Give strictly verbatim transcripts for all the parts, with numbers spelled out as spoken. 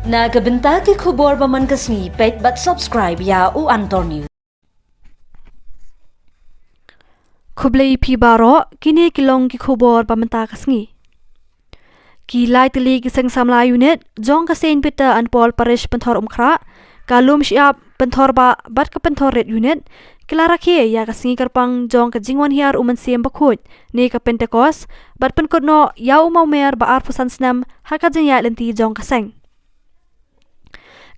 Na ka bynta ki khubor ba man ka sngi, peit bad subscribe ïa U Antor News. Khublei phi baroh, kine ki long ki khubor ba mynta ka sngi. Ki lai tylli ki seng samla unit jong ka Saint Peter and Paul Parish Pynthor Umkhrah, ka lum shyiap Pynthor Bah bad ka Pynthor Rit unit ki la rakhe ïa ka sngi kyrpang jong ka jingwan hiar u Mynsiem Bakhuid ne ka Pentecost, bad pynkut noh ïa u mawmer ba arphew san snem ha ka jingïaid lynti jong ka seng.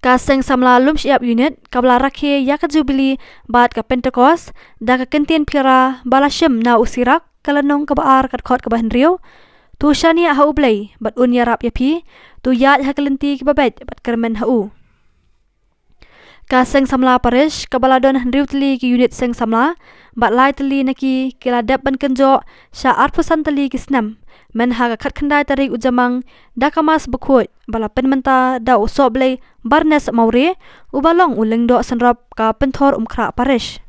Ka seng samla lum shyiap unit kaba la rakhe ïa ka Jubilee bad ka Pentecost da ka kyntien phira ba la shim na u Sirak ka lynnong kaba ar, ka dkhot kaba hynriew: To shaniah ha U Blei bad un ïarap ïa phi, to ïaid ha ki lynti kiba beit bad kyrmen ha u. Ka seng samla parish kaba la don hynriew tylli ki unit seng samla bad lai tylli na ki, ki la dep ban kynjoh sha arphew san tylli ki snem myn ha ka khatkhyndai tarik u Jymmang da ka Mass Bakhuid ba la pynmynta da u Sohblei Barnes Mawrie, uba long u lyngdoh synrop ka Pynthor Umkhrah Parish.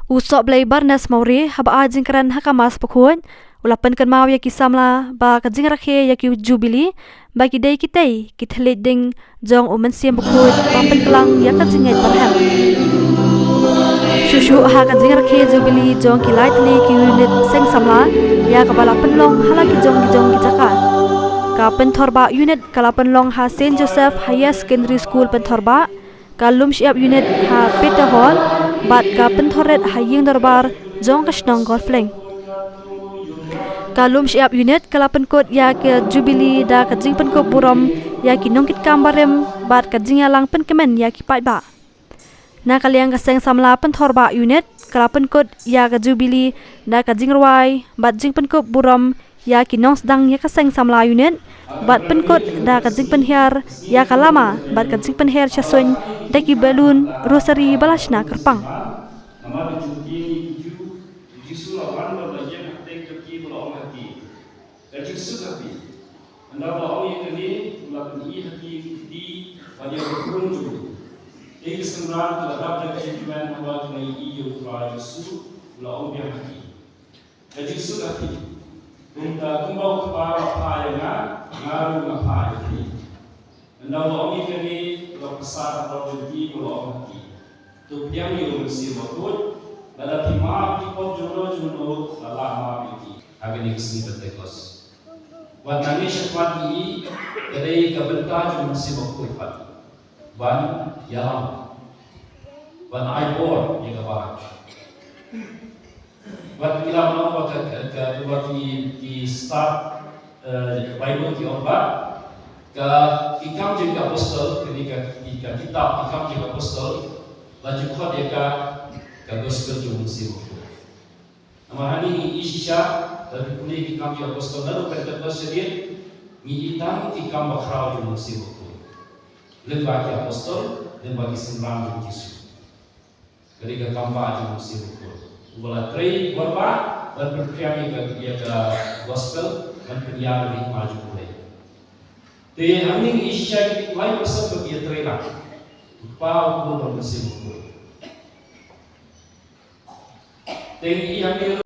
U Sohblei Barnes Mawrie haba ai jingkren ha ka Mass Bakhuid, u la pynkynmaw ïa ki samla ba ka jingrakhe ïa ki Jubilee ba ki dei kitei ki thylliej ding jong u Mynsiem Bakhuid ba pynklang ïa ka jingngeit barhem. Shuh shuh ha ka jingrakhe Jubilee jong ki lai tylli ki unit seng samla ïa kaba la pynlong ha la ki jong ki jong ki jaka, ka Pynthor Bah unit ka la pynlong ha Saint Joseph Higher Secondary School Pynthor Bah, ka lum shyiap unit ha Peter Hall bad ka Pynthor Rit ha ïing dorbar jong ka shnong Golf Link. Ka lum shyiap unit ka la pynkut ïa ka Jubilee da ka jingpynkup burom ïa ki nongkitkam barim bad ka jingïalang pynkmen ïa ki paidbah. Na ka liang ka seng samla Pynthor Bah unit ka la pynkut ïa ka Jubilee da ka jingrwai bad jingpynkup burom ïa ki nongsdang ïa ka seng samla unit bad pynkut da ka jingpynhiar ïa ka lama bad ka jingpynher sha suiñ da ki balloon rosary ba la shna kyrpang. Namar ka jingkien ïa ki Jiw, u Jisu u la wan bad u la ïeng ha pdeng jong ki bad u la ong ha ki, ka jingsuk ha phi. Ynda u la ong ïa kane, u la pyni ha ki ki kti bad ïa ka khun jong u. Te ki synran ki la dap da ka jingkmen haba ki la ïohi ïa u Trai Jisu, u la ong biang ha ki, ka jingsuk ha phi. Kumta kumba u Kpa u la phah ïa nga, nga ruh nga phah ïa phi. Ynda u la ong ïa kane, u la pyrshah halor jong ki bad u la ong ha ki, to pdiang ïa u Mynsiem Bakhuid. Lada phi map ïa ki pop jongno jongno, la lah map ïa ki ha kane ka sngi Pentekost. Wat nangne shakhmat ngi i, ka dei ka bynta jong u Mynsiem Bakhuid pat ban ïalam, ban ai bor ïa ka balang. Wat ngi la ong ba ka, ka, ka, ba ki, ki stad, eh, Baibl ki ong ba ka, Ki Kam jong ki Apostol, kane ka, ki, ka kitab Ki Kam jong ki Apostol la ju khot ïa ka, ka gospel jong u Mynsiem Bakhuid. Namar hangne ngi i shisha, lada phi pule Ki Kam jong ki Apostol naduh Pentekost shadien, ngi i tang ki kam bakhraw jong u Mynsiem Bakhuid. Lyngba ki apostol, lyngba ki synran jong u Jisu. Ka dei ka kam bah jong u Mynsiem Bakhuid, uba la trei bor bah ban pynphriang ïa ka, ïa ka gospel, ban pynïar ïa ka hima jong U Blei. Te hangne ngi i shisha ki lai person ba ki ïatrei lang. U Kpa, U Khun bad U Mynsiem Bakhuid. Te ngi i hangne ruh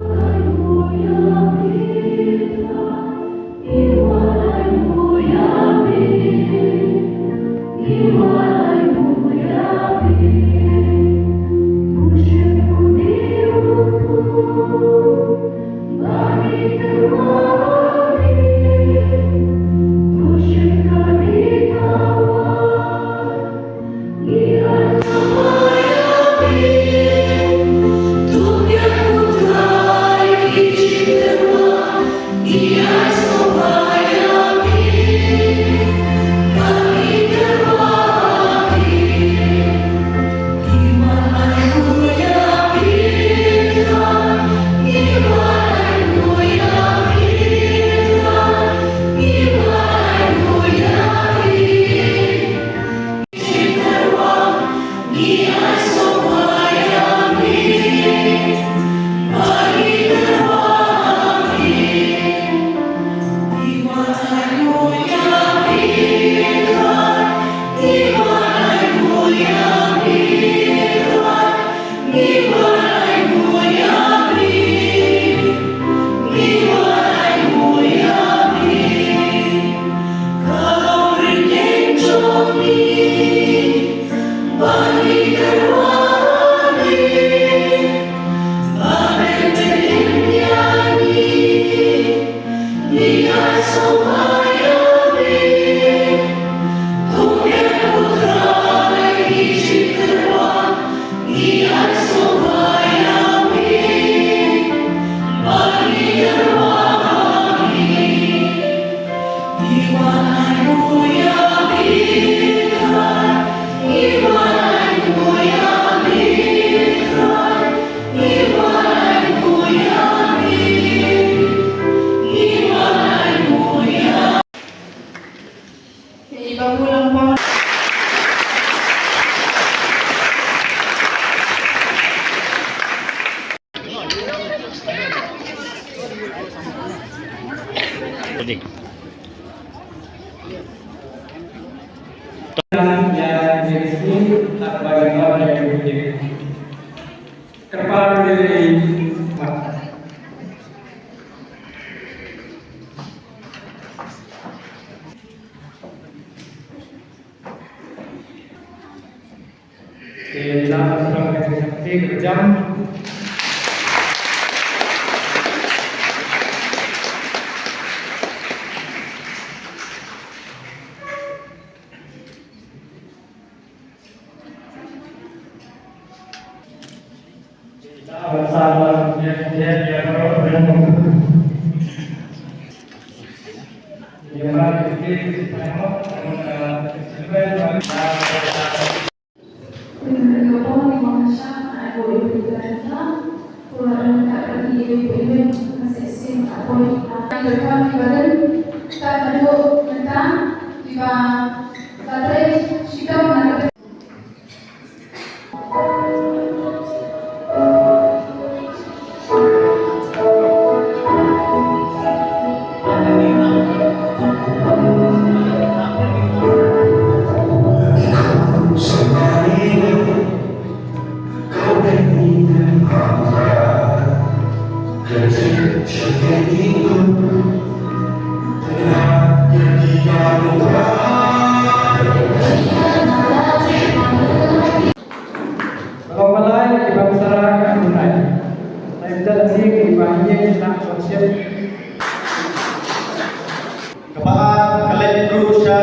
Kaba ar, ka leit ruh sha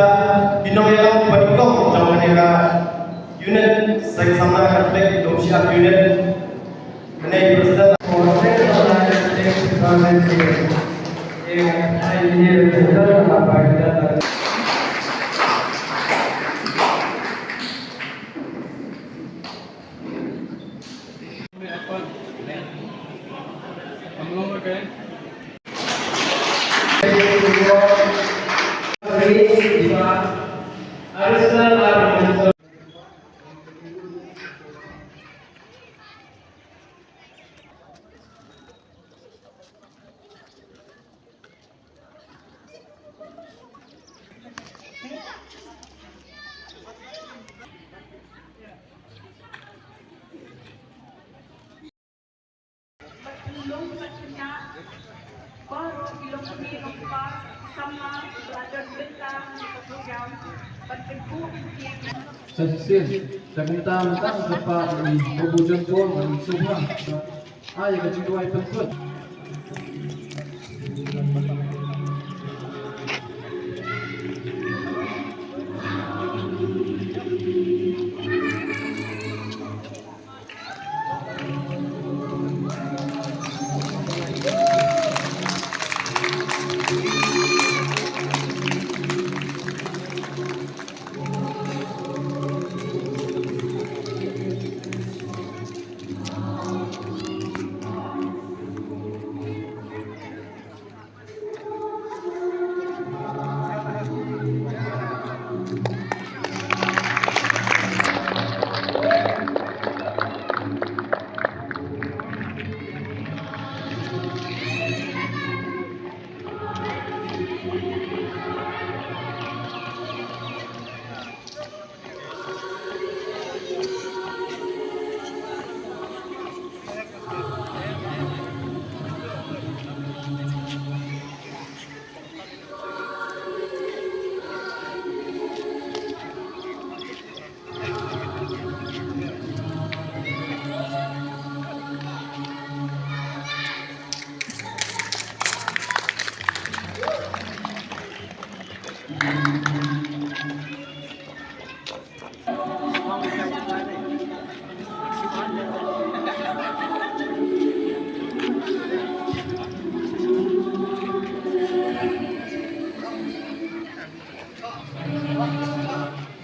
ki nongïalam ba nyngkong jong kane ka unit, sa ki samla ka Catholic Domshiap unit. Kane i president. Sa shisien, sa kumta mynta sa pat i Babu John Paul ngan sngewbha. Ai ka jingduwai pynkut.